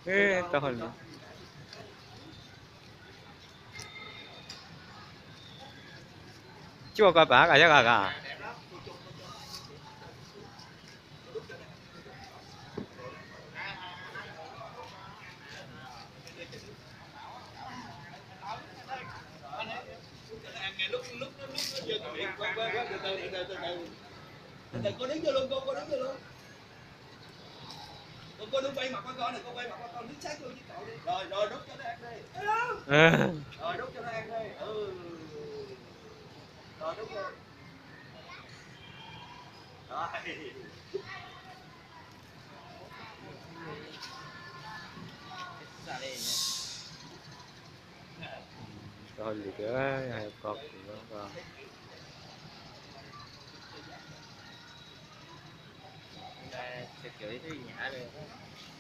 Ê, tau hauj lwm. Cuaj ko pab kas yog kas kas. Tau hauj lwm tias ko kuv ko. Ces ib tug nyav li.